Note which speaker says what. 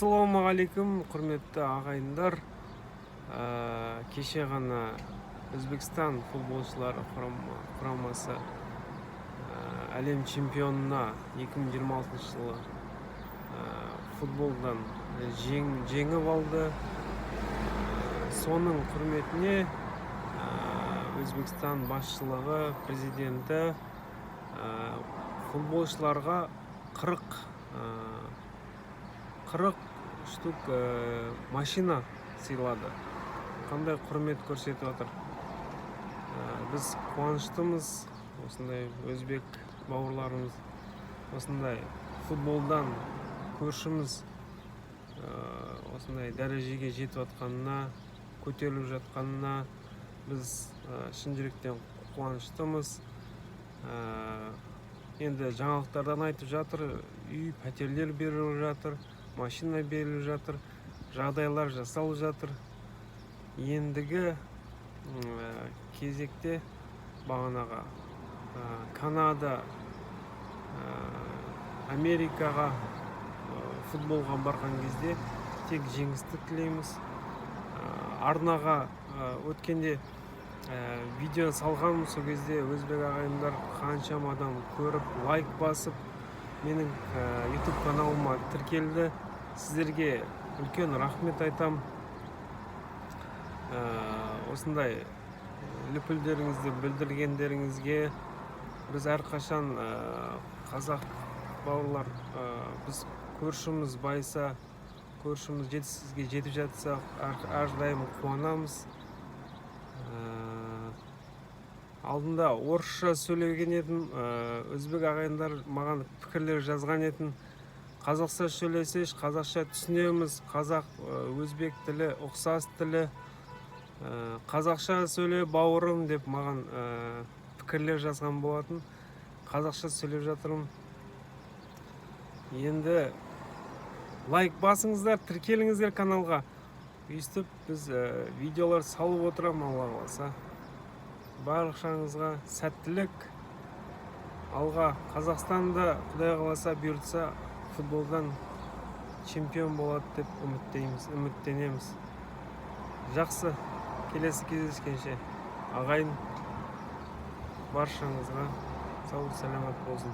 Speaker 1: Ассалаумағалейкум, құрметті ағайындар! Кеше ғана Өзбекстан футболшылары құрамасы әлем чемпионына 2026 жылы футболдан жеңіп алды. Соның құрметіне Өзбекстан басшылығы, президенті футболшыларға 40 40 штук машина сыйлады. Қандай құрмет көрсетіп жатыр! Біз қуаныштымыз, осындай өзбек бауырларымыз осындай футболдан көршіміз осындай дәрежеге жетіп жатқанына, көтеріліп жатқанына біз шын жүректен қуаныштымыз. Енді жаңалықтардан айтып жатыр, үй, пәтерлер беріліп жатыр, машина беріліп жатыр, жағдайлар жасалып жатыр. Ендігі кезекте бағанағы Канада, Америкаға футболға барған кезде тек жеңісті тілейміз. Арнаға өткенде видео салғанмын, сол кезде өзбек ағайындар, қаншама адам көріп, лайк басып, менің YouTube каналыма тіркелді. Сіздерге үлкен рахмет айтам. Осындай лүпілдеріңізді білдіргендеріңізге. Біз әрқашан қазақ бауырлар, біз көршіміз байыса, көршіміз жетістікке жетіп жатса, әрдайым қуанамыз. Алдында орысша сөйлеген едім, өзбек ағайындар маған пікірлер жазған етін: «Қазақша сөйлесеші, қазақша түсінеміз, қазақ, өзбек тілі ұқсас тілі, қазақша сөйле, бауырым», – деп маған пікірлер жазған болатын. Қазақша сөйлеп жатырмын. Енді лайк басыңыздар, тіркеліңіздер каналға. Өйстіп біз видеолар салып отырамын, Алла қаласа. Баршаңызға сәттілік, алға! Қазақстанда, Құдай қаласа, бұйыртса, футболдан чемпион болады деп үміттейміз, үміттенеміз. Жақсы, келесі кездескенше, ағайын! Баршаңызға сау саламат болсын.